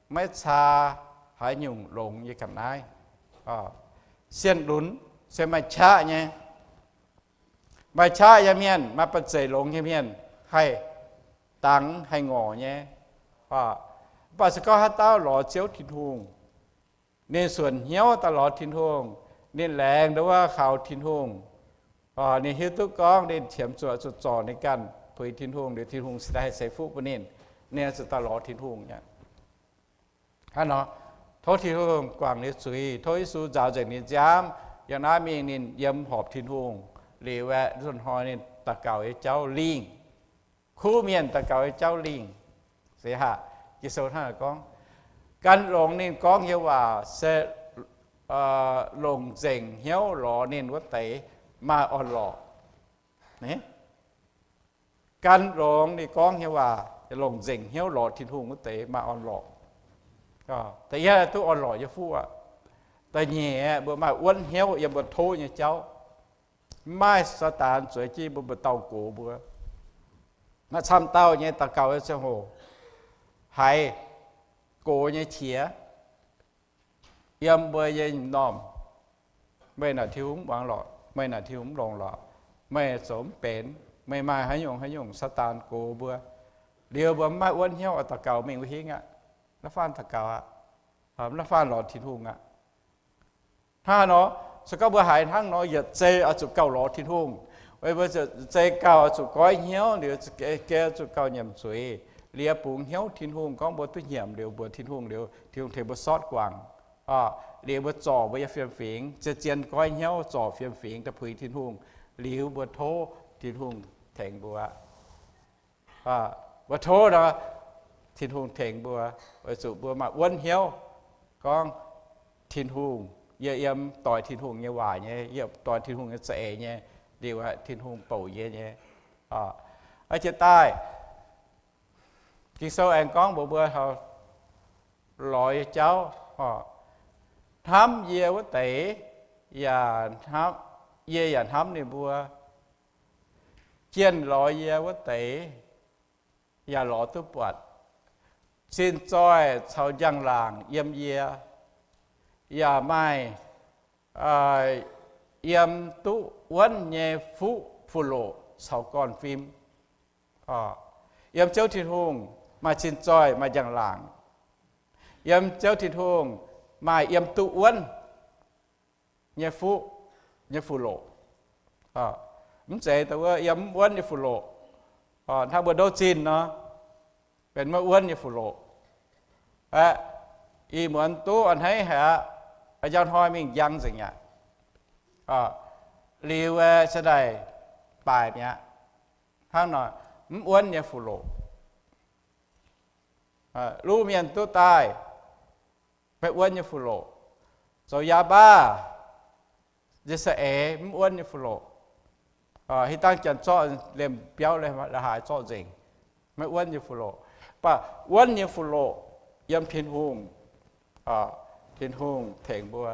maiv caa haaix nyungc longx nyei ga'naaiv. Sienh lunx se maaih qaqv nyei. Maaih qaqv nyei mienh, maaih ba'zeic longx nyei mienh haih dangx haih ngorc nyei. Mv baac se gorngv haaix dauh lorz Ziouv Tin-Hungh, ninh suonc hnyouv daaih lorz Tin-Hungh, ninh laengz ndo wuov kaux Tin-Hungh, ninh hiuv duqv gorngv ninh qiemx zuqc zuqc zorc ninh ganh puix Tin-Hungh liuz, Tin-Hungh cingx daaih haih ceix fuqv bun ninh, ninh zuqc daaih lorz Tin-Hungh aqv. Hnangv nor, tov Tin-Hungh guangc ninh zuiz, tov Yesu nzaaux nzengc ninh nziaamv, yiem naaiv mingh ninh yiem horpc Tin-Hungh liuz aeqv, nzunh hnoi ninh daux gaux nyei jauv lingh. Kuv mienh daux gaux nyei jauv lingh. Zeiz haac? Ging-Sou hnangv naaic gorngv, gan longx ninh gorngv nyei waac se longc nzengc hnyouv lorz ninh wuov deix maaih orn-lorqc. Gan longx ninh gorngv nyei waac, longc nzengc hnyouv lorz Tin-Hungh wuov deix maaih orn-lorqc. Da'yietv, duqv orn-lorqc nyei fuqv aqv. Da'nyeic, mbuo maaih wuonv hnyouv yiem mbuo tov nyei jauv. Mv maaih Saadaan zueiz jienv mbuo, mbuo dauh gox mbuo. Maaih camv dauh nyei daux gaux nyei ziangh hoc haiz gox nyei qiex yiem mbuo nyei m'normh. Meih naaic Tin-Hungh mv muangx lorqc, meih naaic Tin-Hungh mv longx lorqc, meih zoux mv benx, meih maaih haaix nyungc haaix nyungc, Saadaan gox mbuo. Liuz mbuo mv maaih wuonv hnyouv oix daux gaux mingh wuov hingv aqv. Mv faanh daux gaux aqv. Mv faanh lorz Tin-Hungh aqv. Hnangv nor, se gorngv mbuo haiz hnangv nor, yietc zei oix zuqc gauh lorz Tin-Hungh. Weic mbuo yietc zei gauh oix zuqc goiv hnyouv liuz, geh zuqc gauh nyiemc zuiz. Liuz bungx hnyouv Tin-Hungh, gorngv mbuo duqv nyiemc liuz mbuox Tin-Hungh liuz, Tin-Hungh tengx mbuo sortv guangc. Liuz mbuo zorc mbuo nyei fiem-fingx, zien-zien goiv hnyouv zorc fiem-fingx daaih puix Tin-Hungh. Liuz mbuo tov Tin-Hungh tengx mbuo. Mbuo tov nor, Tin-Hungh tengx mbuo, weic zuqc mbuo maaih wuonv hnyouv gorngv, Tin-Hungh, yie yiem doix Tin-Hungh nyei waac nyei, yie doix Tin-Hungh nyei za'eix nyei, liuz aeqv, Tin-Hungh bouc yie nyei. Jiex daaih, Ging-Sou aengx gorngv mbuox mbuo lorz nyei jauv, hnamv yie wuov deix, yaac, yie yaac hnamv ninh mbuo. Jienh lorz yie wuov deix yaac lorz duqv buatc. Zinh zoih caux njang-laangc yiem yie, yaac maaih yiem duqv wuonv nyei fuqv fuqv-loqc caux gorn-fim. Yiem Ziouv Tin-Hungh maaih zinh zoih, maaih njang-laangc. Yiem Ziouv Tin-Hungh maaih yiem duqv wuonv nyei fuqv, nyei fuqv-loqc. Mv zeiz dongh wuov yiem mv wuonv nyei fuqv-loqc, hnangv mbuo ndouv zinh nor, benx maiv wuonv nyei fuqv-loqc. Aeqv, ih muonz duqv a'hneiv haic aqv, njang hnoi mingh njang nzengc aqv. Liuz aeqv, se daaih baaic mi'aqv. Hnangv nor, mv wuonv nyei fuqv-loqc. Luv mienh duqv daaih, maiv wuonv nyei fuqv-loqc. Zoux yaac baac, nziex saeng-eix mv wuonv nyei fuqv-loqc. Hih dangh janx zorqv liemh biauv la'haaix zorqv nzengc, maiv wuonv nyei fuqv-loqc. Mv baac wuonv nyei fuqv-loqc yiem Tin-Hungh. Tin-Hungh tengx mbuo.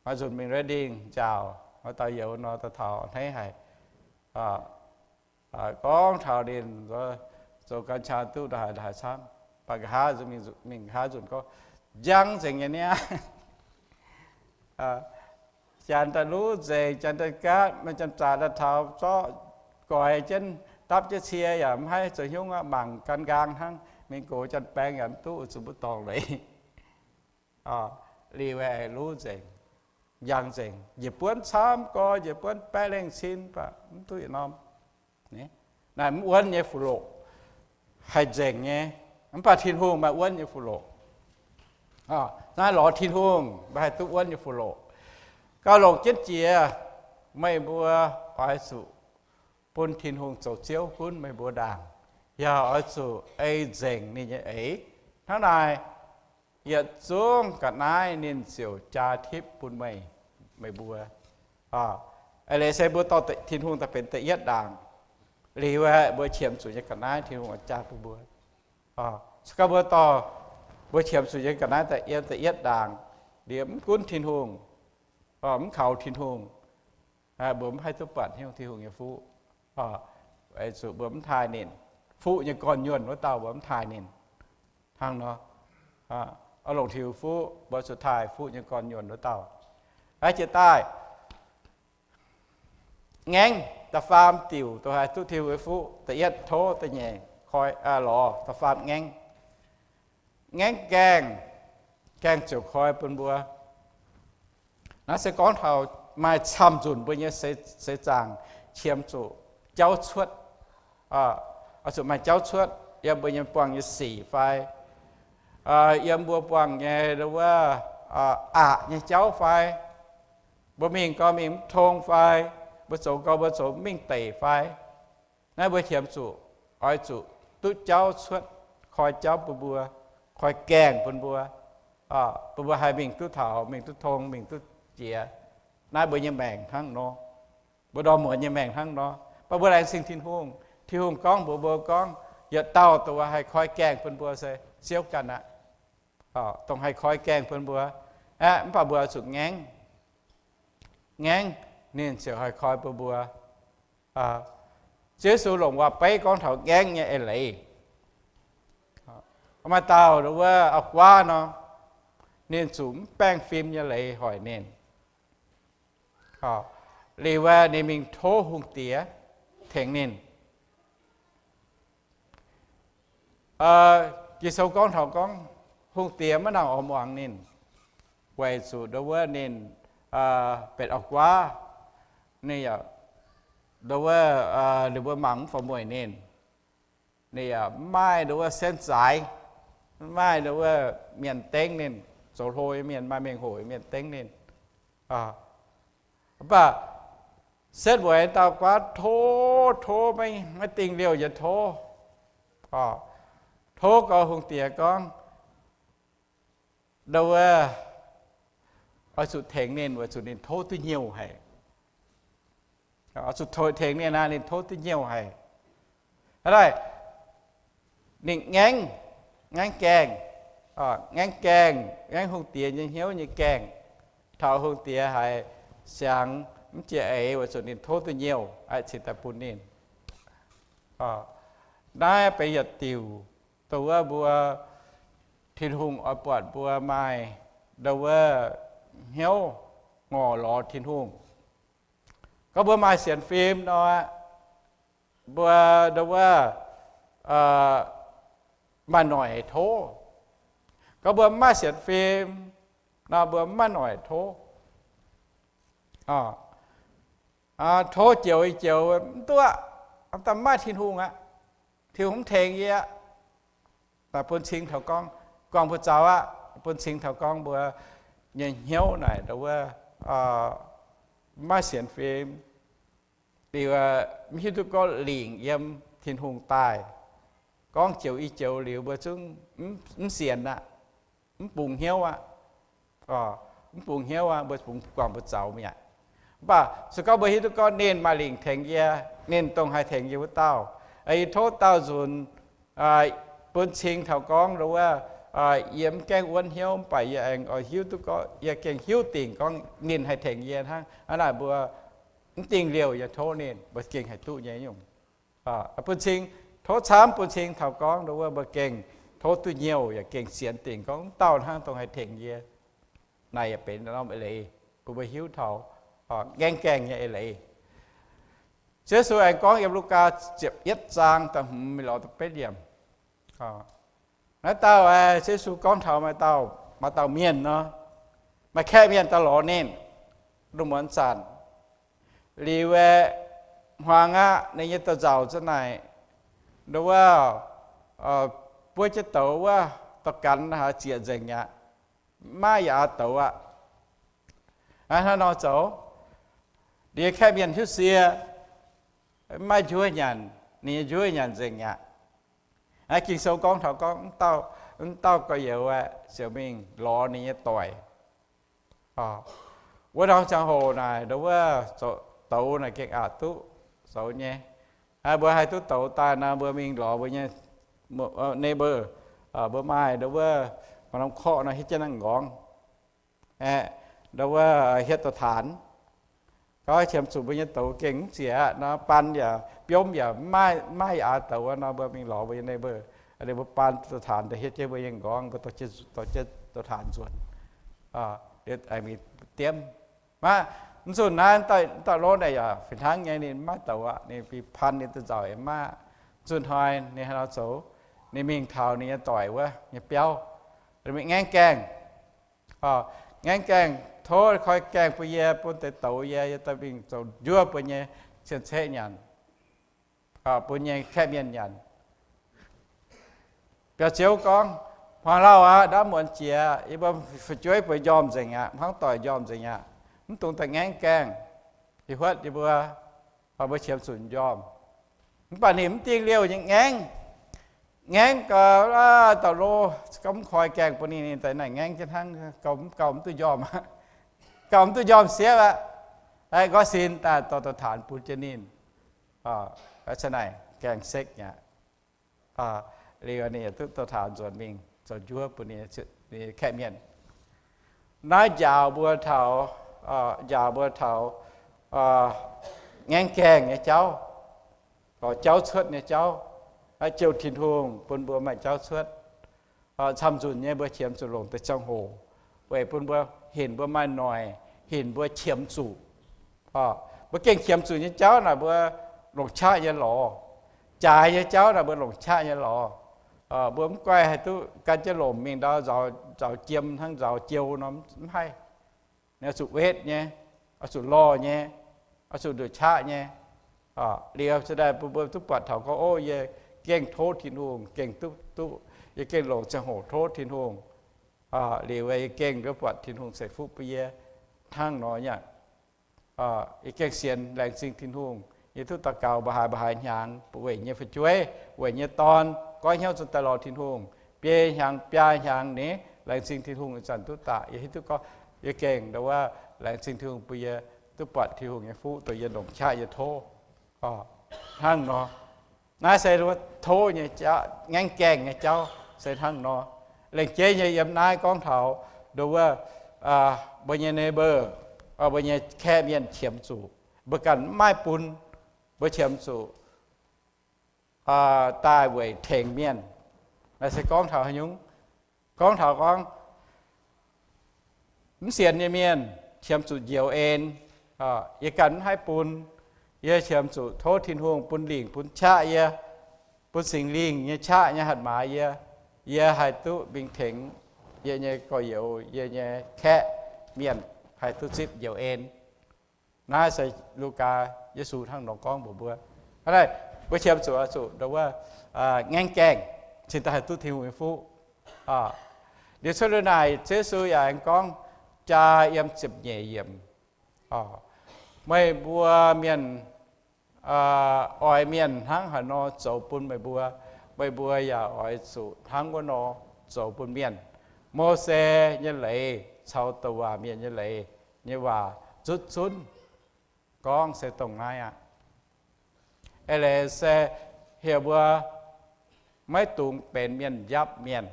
Maaih nzunc mingh Redding nziaauc, maaih dauh youz nor, daaih taux a'hneiv haic. Gorngv taux ninh zoux gan qaa duqv ndongc haaix ndongc haaix camv, baac nqa'haav mingh nqa'haav nzunc gorngv, njang nzengc nyei niaa. Janx daaih luv nzengc, janx daaih gaatv, maaih janx-zaqc daaih taux zorqv goix jienv, dapv jienv cie yaac mv haih zoux hnyungv aqv, mangc gan nqaang hnangv, mingh gox janx-baeng yaac mv duqv, zuqc mbuo dorngc leiz. Liuz aeqv, luv nzengc, njang nzengc, njiec buonv camv gorx, njiec buonv baeqv lengh cin baac mv duqv yietc norm. Naaiv mv wuonv nyei fuqv-loqc haih nzengc nyei, mv baac Tin-Hungh maaih wuonv nyei fuqv-loqc. Naaiv lorz Tin-Hungh mbuo haih duqv wuonv nyei fuqv-loqc. Gauh longc jienv jiex, meih mbuo oix zuqc bun Tin-Hungh zoux Ziouv gunv meih mbuo ndaangc, yaac oix zuqc ei nzengc ninh nyei eix. Hnangv naaic, yietc zungv ga'naaiv ninh ziouc jaa tipv bun meih, meih mbuo. Eix leiz se mbuo dorh Tin-Hungh daaih benx da'yietv ndaangc. Liuz aeqv, mbuo qiemx zuqc nyei ga'naaiv Tin-Hungh oix jaa bun mbuo. Se gorngv mbuo dorh mbuo qiemx zuqc nyei ga'naaiv da'yietv, da'yietv ndaangc, liuz mv gunv Tin-Hungh, mv kaux Tin-Hungh, mbuo mv haih duqv buatc hnyouv Tin-Hungh nyei fuqv. Weic zuqc mbuo mv taaih ninh. Fuqv nyei gorn-nyuonh wuov dauh mbuo mv taaih ninh. Hnangv nor, oix longc Tin-Hungh fuqv, mbuo zuqc taaih fuqv nyei gorn-nyuonh wuov dauh. Jiex daaih, ngaengv da'faam diuc, dongh haih duqv Tin-Hungh nyei fuqv, da'yietv tov, da'nyeic koi, lorz, da'faam ngaengv. Ngaengv gaengh, gaengh ziouc koi bun mbuo. Naaiv se gorngv taux maaih camv nzunc mbuo nyei seix zaangc qiemx zuqc jauv cuotv. Oix zuqc maaih jauv cuotv yiem mbuo nyei buangh nyei sic fai, yiem mbuo buangh nyei wuov aqc nyei jauv fai, mbuo mingh gau mingh mv tong fai, mbuo zoux gau mbuo zoux mv mingh deic fai. Naaiv mbuo qiemx zuqc, oix zuqc duqv jauv cuotv, koi jauv bun mbuo, koi gaengh bun mbuo. Bun mbuo haih mingh duqv taux, mingh duqv tong, mingh duqv jiex. Naaiv mbuo nyei maengc hnangv nor. Mbuo ndorm muonz nyei maengc hnangv nor. Mv baac mbuo laengz zingh Tin-Hungh. Tin-Hungh gorngv mbuox mbuo gorngv, yietc dauh dongh haih koi gaengh bun mbuo se Ziouv ganh aqv. Dongh haih koi gaengh bun mbuo aqv. Mv baac mbuo zuqc ngaengv, ngaengv ninh ziouc haih koi bun mbuo. Ziouv Yesu longc waac-beiv gorngv taux ngaengv nyei eix leiz. Maaih dauh wuov auv-guaav nor, ninh zuqc mv baengh fim nyei leiz hoic ninh. Liuz ninh mingh tov hungh diex tengx ninh. Ging-Sou gorngv taux gorngv hungh diex maiv nangc oix muangx ninh, weic zuqc ndau wuov ninh benx auv-guaav. Ninh yaac, ndau wuov, ninh mbuo mangc mv fangx mueic ninh. Ninh yaac mv maaih ndau wuov เส้นสาย, mv maaih ndau wuov mienh dengv ninh, zoux hlo nyei mienh, maaih mengh hoc nyei mienh dengv ninh. Mv baac setv mueiz dauh guaav tov, tov maiv dingh liouh nyei tov. Tov gau hungh diex gorngv, ndau wuov, oix zuqc tengx ninh weic zuqc ninh tov duqv nyouh haic. Oix zuqc tengx ninh aqv, ninh tov duqv nyouh haic. Hnangv naaic, ninh ngaengv, ngaengv gaengh, ngaengv gaengh, ngaengv hungh diex nyei hnyouv nyei gaengh, taux hungh diex haiz siangx mv jiex eix weic zuqc ninh tov duqv nyouh, cingx daaih bun ninh. Naaiv benx yietc diuc dongh wuov mbuo, Tin-Hungh oix buatc mbuo maaih ndau wuov hnyouv ngorc lorz Tin-Hungh. Gorngv mbuo maaih sienx fim nor, mbuo ndau wuov maaih noic tov. Gorngv mbuo mv maaih sienx fim nor, mbuo mv maaih noic tov. Tov joux ih joux mv duqv aqv, daaih mv maaih Tin-Hungh aqv. Tin-Hungh mv tengx yie aqv. Naaic bun cing taux gorngv, guangc buoz-zaux aqv, bun cing taux gorngv mbuo nyei hnyouv naaic ndau wuov mv maaih sienx fim, liuz mv hiuv duqv gorngv lingc yiem Tin-Hungh daaih. Gorngv joux ih joux liuz mbuo zungv mv sienx aqv, mv bungx hnyouv aqv. Mv bungx hnyouv aqv, mbuo bungx guangc buoz-zaux mi'aqv. Mv baac se gorngv mbuo hiuv duqv gorngv ninh maaih lingc tengx yie, ninh dongh haih tengx yie wuov dauh, yie tov dauh nzunc bun cing taux gorngv ndau wuov, yie mv gaengh wuonv hnyouv, mv baac yie aengx oix hiuv duqv gorngv, yie gengh hiuv dingc gorngv ninh haih tengx yie hnangv. Hnangv naaic mbuo mv dingh liouh yaac tov ninh, mbuo gengh haih duqv nyei nyungc. Bun cing, tov camv bun cing taux gorngv ndau wuov mbuo gengh tov duqv nyouh yaac gengh sienx dingc gorngv mv dauh hnangv dongh haih tengx yie. Naaic yaac benx norm eix leiz bun mbuo hiuv taux ngaengv gaengh nyei eix leiz. Ziouv Yesu aengx gorngv yiem Lugaa ziepc yietv zaang da'hmz mingh lorz da'betv yiemc. Naaiv dauh, Ziouv Yesu gorngv taux maaih dauh, maaih dauh mienh nor, maaih kaeqv mienh daaih lorz ninh, lungh muonz zanc. Liuz aeqv, hmuangx aqv, ninh nyei da'nzauc za'naaic, ndau wuov, buov jienv douz wuov, dorh ganh haaix zieqc nzengc aqv. Maiv maaih yaac douz aqv. Hnangv nor zoux, ninh nyei kaeqv mienh hiuv sie, maiv maaih njuov nyanc, ninh nyei njuov nyanc nzengc aqv. Ging-Sou gorngv taux gorngv, mv dauh gorx-youz aeqv, ziouc mingh lorz ninh nyei doic. Wuov norm ziangh hoc naaic, ndau wuov zoux douz naaic gengh aqc duqv zoux nyei. Mbuo haih duqv douz daaih nor, mbuo mingh lorz mbuo nyei neighbor, mbuo maaih ndau wuov maaih norm korqv nor hietv jienv naaiv m'nqorngv, ndau wuov hietv douz-taanx. Gauh qiemx zuqc mbuo nyei douz gengh mv zieqc aqv nor, baan yaac biomv yaac mv maaih, mv maaih yaac douz nor, mbuo mingh lorz mbuo nyei neighbor, ninh mbuo baan douz-taanx daaih hietv jienv mbuo nyei m'nqorngv, mbuo dorh jienv douz-taanx nzuonx, mingh diemv. Maiv, mv zunh naaiv, mv dauh lov naaic yaac fih hnangv nyei, ninh maiv douz aqv, ninh bieqc pan ninh da'nzauc yaac maiv. Mv zunh hnoi ninh haaix nor zoux, ninh mingh taux ninh nyei doic wuov nyei biauv, ninh mingh ngaengv gaengh, ngaengv gaengh, tov koi gaengh bun yie, bun deix douz yie, yie daaih mingh zoux njuov bun nyei cien-ceqv nyanc, bun nyei kaeqv mienh nyanc. Biauv-ziouv gorngv, hmuangx lauh aqv, ndaamv muonz jiex, yie mbuo fu'jueiv bueix njormh nzengc aqv, hmuangv doic njormh nzengc aqv, mv dungx daaih ngaengv gaengh. Ih huotv yie mbuo, mbuo qiemx zuqc njormh. Mv baac ninh mv dingh liouh nyei ngaengv, ngaengv gau, dauh lo, gauh mv koi gaengh bun ninh, ninh daaih naaic ngaengv jienv hnangv, gauh mv, gauh mv duqv njormh, gauh mv duqv njormh siepv aqv. Aa, nqorngv sin daaih dorh, dorh taanx bun jienv ninh. Aa, naaic gaengh sekv mi'aqv. Liuz ninh yaac duqv dorh taanx nzuonx mingh zoux njuov bun ninh, ninh kaeqv mienh. Naaiv njaaux mbuo taux, njaaux mbuo taux ngaengv gaengh nyei jauv, jauv cuotv nyei jauv, naaiv jouh Tin-Hungh bun mbuo maaih jauv cuotv. Camv-nzunc nyei mbuo qiemx zuqc longc deix ziangh hoc weic bun mbuo hinc mbuo maaih noic, hinc mbuo qiemx zuqc. Mbuo gengh qiemx zuqc nyei jauv naaic mbuo longc qaqv nyei lorz. Jaaix nyei jauv naaic mbuo longc qaqv nyei lorz. Mbuo mv guaih haih duqv gan jienv lomc mingh ndau nzaaux jiem hnangv nzaaux jiou nor, mv haih. Oix zuqc wetv nyei, oix zuqc lorh nyei, oix zuqc nduqc qaqv nyei. Liuz se daaih bun mbuo duqv buatc taux gorngv, o, yie gengh tov Tin-Hungh, gengh duqv, duqv, yie gengh longc ziangh hoc tov Tin-Hungh. Liuz yie gengh duqv buatc Tin-Hungh ceix fuqv bun yie hnangv nor nyei. Yie gengh sienx laengz zingh Tin-Hungh. Yie duqv daux gaux mba'haaix mba'haaix hnyangx weic nyei fu'jueiv, weic nyei dorn, goiv hnyouv zuqc daaih lorz Tin-Hungh. Biei hnyangx biaa hnyangx ni, laengz zingh Tin-Hungh ih zanc duqv daaih. Yie hiuv duqv gorngv yie gengh ndau wuov laengz zingh Tin-Hungh bun yie duqv buatc Tin-Hungh nyei fuqv, dongh yie longc qaqv yie tov. Hnangv nor, naaiv se tov nyei, ngaengv gaengh nyei jauv se hnangv nor. Lengc jeiv nyei yiem naaiv gorngv taux ndau wuov, mbuo nyei neighbor, mbuo nyei kaeqv mienh qiemx zuqc, mbuo ganh mv maaih bun, mbuo qiemx zuqc daaih weic tengx mienh. Naaiv se gorngv taux haaix nyungc? Gorngv taux gorngv mv sienx nyei mienh qiemx zuqc njoux en, yie ganh mv haih bun, yie qiemx zuqc tov Tin-Hungh bun lingc bun qaqv yie, bun Singx Lingh nyei qaqv nyei hatc maaz yie, yie haih duqv mingh tengx yie nyei gorx-youz, yie nyei kaeqv mienh haih duqv zipv njoux en. Naaiv se Lugaa Yesu hnangv nor gorngv mbuox mbuo. Hnangv naaic, mbuo qiemx zuqc, zuqc ndau wuov ngaengv gaengh cingx daaih haih duqv Tin-Hungh nyei fuqv. Liuz cuotv liuz naaic, Ziouv Yesu yaac aengx gorngv jaa yiem ziepc nyeic yiemc, meih mbuo mienh oix mienh hnangv haaix nor zoux bun meih mbuo, meih mbuo yaac oix zuqc hnangv wuov nor zoux bun mienh. Mose nyei leiz caux douc waac mienh nyei leiz nyei waac zutv zunv gorngv se dongh naaiv aqv. Eix leiz se heuc mbuo maiv dungx benx mienh njapv mienh.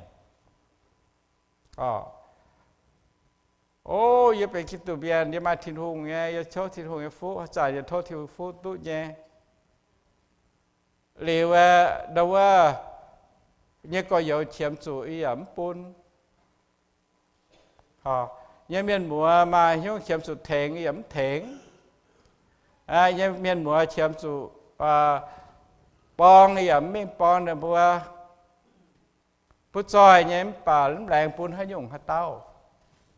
O, yie benx Giduc mienh, yie maaih Tin-Hungh nyei, yie tov Tin-Hungh nyei fuqv, haaix zanc yie tov Tin-Hungh fuqv duqv nyei. Liuz ndau wuov, nyei gorx-youz qiemx zuqc yie yaac mv bun. Nyei mienh muoz maaih hnyouv qiemx zuqc tengx yie yaac mv tengx. Nyei mienh muoz qiemx zuqc borng yie yaac mv mingh borng ninh mbuo. Butv zoih nyei mv baac mv laengz bun haaix nyungc haaix dauh.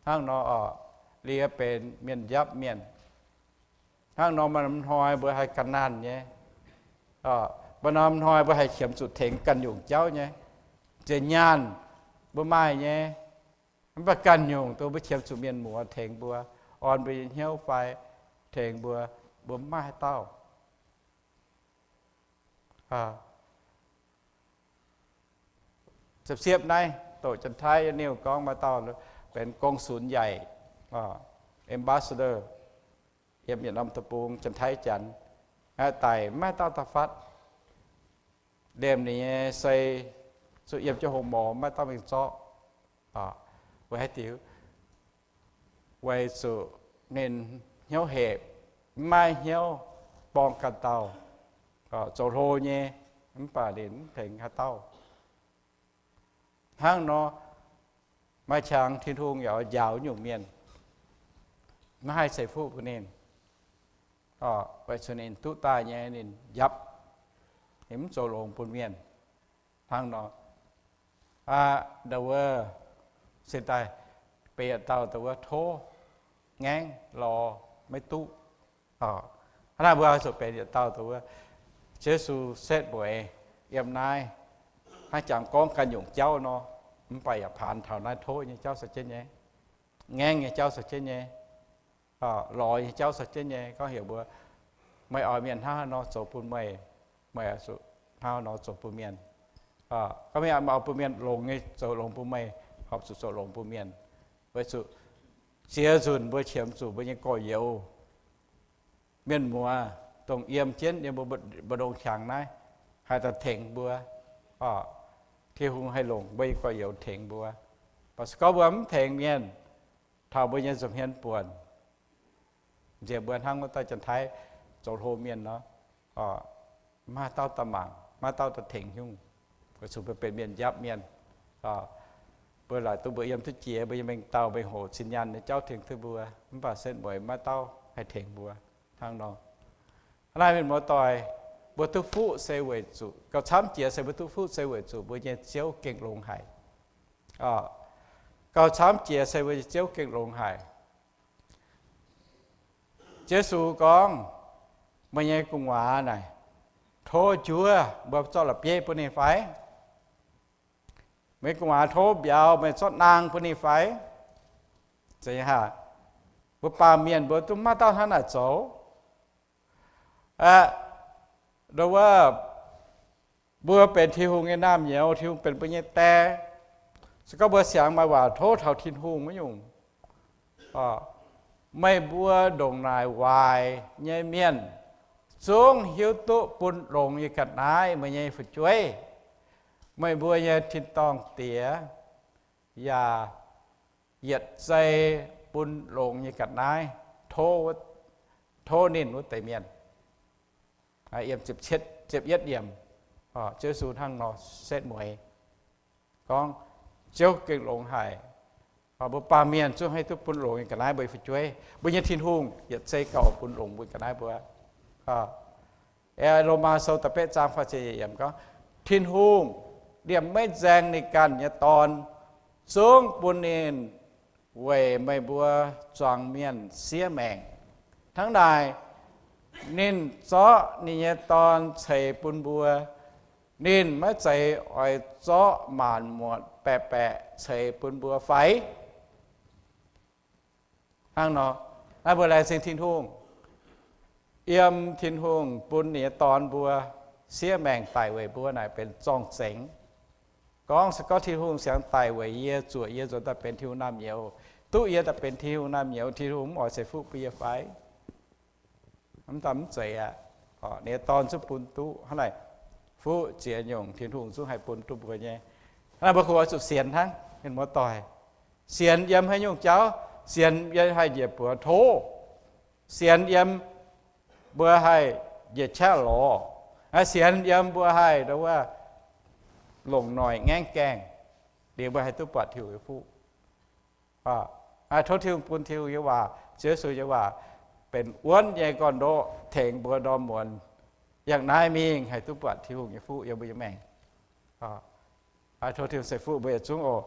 Hnangv nor oc, liuz benx mienh njapv mienh. Hnangv nor maaih norm hnoi mbuo haih ga'nanc nyei. Maaih norm hnoi mbuo haih qiemx zuqc tengx ganh nyungc jauv nyei. Nziex nyaanh mbuo maaih nyei, mv baac ganh nyungc dongh mbuo qiemx zuqc mienh muoz tengx mbuo, orn mbuo nyei hnyouv fai tengx mbuo, mbuo mv maaih haaix dauh. Ziepc siepv naaiv doqc Janx-Taiv nyei niuh gorngv maaih dauh benx กงสุลใหญ่, ambassador, yiem yietc norm deic-bung Janx-Taiv Janx, daic maiv dauh daaih fatv. Liemh ninh nyei sei zuqc yiem jienv hlo morz maiv dauh mingh zorqv. Weic haaix diuc? Weic zuqc ninh hnyouv hepc, maiv hnyouv borng ganh dauh, zoux hlo nyei, mv baac ninh mv tengx haaix dauh. Hnangv nor, maaih qangx Tin-Hungh yaac njaaux nyungc mienh, maiv haih ceix fuqv bun ninh, weic zuqc ninh duqv daaih nyei ninh njapv, ninh mv zoux longx bun mienh. Hnangv nor, ndau wuov, cingx daaih benx yietc dauh ndau wuov tov ngaengv lorz maiv duqv. Hnangv naaic mbuo zuqc benx yietc dauh ndau wuov, Ziouv Yesu setv mueiz yiem naaiv, hnangv jangx gorngv ganh nyungc jauv nor, mv baac yaac paanx taux naaiv tov nyei jauv caux jienv nyei, ngaengv nyei jauv caux jienv nyei, lorz nyei jauv caux jienv nyei. Gorngv heuc mbuo, meih oix mienh hnangv haaix nor zoux bun meih, meih oix zuqc hnangv haaix nor zoux bun mienh. Gorngv mienh oix bun mienh longx nyei zoux longx bun meih, horpc zuqc zoux longx bun mienh. Weic zuqc ziex nzunc mbuo qiemx zuqc mbuo nyei gorx-youz, mienh muoz, dongh yiem jienv yiem mbuo mbu'ndongx qangx naaiv, haih daaih tengx mbuo. Tin-Hungh haih longc mbuo nyei gorx-youz tengx mbuo. Mv baac se gorngv mbuo mv tengx mienh, taux mbuo nyei nza'hmien buonc, nziex mbuo hnangv wuov dauh Janx-Taiv zoux hlo mienh nor, maiv haaix dauh daaih mangc, maiv haaix dauh daaih tengx nyungc. Weic zuqc mbuo benx mienh njapv mienh. Mbuo laaic duqv mbuo yiem duqv jiex, mbuo nyei mengh dauh mengh hoc zinh nyaanh nyei jauv tengx duqv mbuo, mv baac setv mueiz maiv dauh haih tengx mbuo hnangv nor. Hnangv naaic mienh muoz-doic, mbuo duqv fuqv se weic zuqc, gauh camv jiex se mbuo duqv fuqv se weic zuqc mbuo nyei Ziouv gengh longx haic. Gauh camv jiex se mbuo nyei Ziouv gengh longx haic. Yesu gorngv, meih nyei gu'nguaaz naaic, tov njuov mbuo zorqv la'bieiv bun ninh fai? Meih gu'nguaaz tov mbiauz meih zorqv naang bun ninh fai? Mbuo baamh mienh mbuo duqv maiv dauh hnangv naaic zoux. Aa, nduov, mbuo benx Tin-Hungh nyei naamh nyouz, Tin-Hungh benx mbuo nyei Die. Se gorngv mbuo siangx maaih waac tov taux Tin-Hungh maiv nyungc. Meih mbuo ndongc naaic waaic nyei mienh zungv hiuv duqv bun longx yie ga'naaiv meih nyei fu'jueiv. Meih mbuo nyei tin-dorngh Diex yaac yietc zei bun longx nyei ga'naaiv tov ninh wuov deix mienh. Yiem ziepc yietv yiemc, Ziouv Yesu hnangv nor setv mueiz gorngv, Ziouv gengh longx haic. Mbuo baamh mienh zungv haih duqv bun longx nyei ga'naaiv mbuo nyei fu'jueiv. Mbuo nyei Tin-Hungh yietc zei gauh bun longx mbuo ga'naaiv mbuo. Lomaa Sou da'betv zaang faah ziepc yiemc gorngv, Tin-Hungh liemh maiv nzaeng ninh ganh nyei Dorn, zungv bun ninh weic meih mbuo zuangx mienh siev maengc. Hnangv naaic, ninh zorqv ninh nyei Dorn ceix bun mbuo. Ninh maiv zeiz oix zorqv maanc muotc baeqc baeqc ceix bun mbuo fai? Hnangv nor, naaiv mbuo laengz zingh Tin-Hungh. Yiem Tin-Hungh bun ninh nyei Dorn mbuo siev maengc daic weic mbuo naaic benx zorng-zengx. Gorngv se gorngv Tin-Hungh siangx daic weic yie, zuoqc yie nzuonx daaih benx Tin-Hungh naamh nyouz, duqv yie daaih benx Tin-Hungh naamh nyouz, Tin-Hungh mv oix ceix fuqv bun yie fai? Mv daaih mv zeiz aqv. Ninh nyei Dorn zungv bun duqv. Hnangv naaic, fuqv ziex nyungc Tin-Hungh zungv haih bun duqv mbuo nyei. Hnangv naaic mbuo kungx oix zuqc sienx hnangv, mienh muoz-doic. Sienx yiem haaix nyungc jauv? Sienx yiem haih njiec buoz tov. Sienx yiem mbuo haih njiec qaqv lorz. Sienx yiem mbuo haih wuov longc noic ngaengv gaengh, liuz mbuo haih duqv buatc Tin-Hungh nyei fuqv. Tov Tin-Hungh bun Tin-Hungh nyei waac, Ziouv Yesu nyei waac benx wuonv nyei gorn-ndoqv tengx mbuo ndorm muonz yangh naaiv mingh haih duqv buatc Tin-Hungh nyei fuqv yiem mbuo nyei maengc. Tov Tin-Hungh ceix fuqv mbuo yietc zungv oc.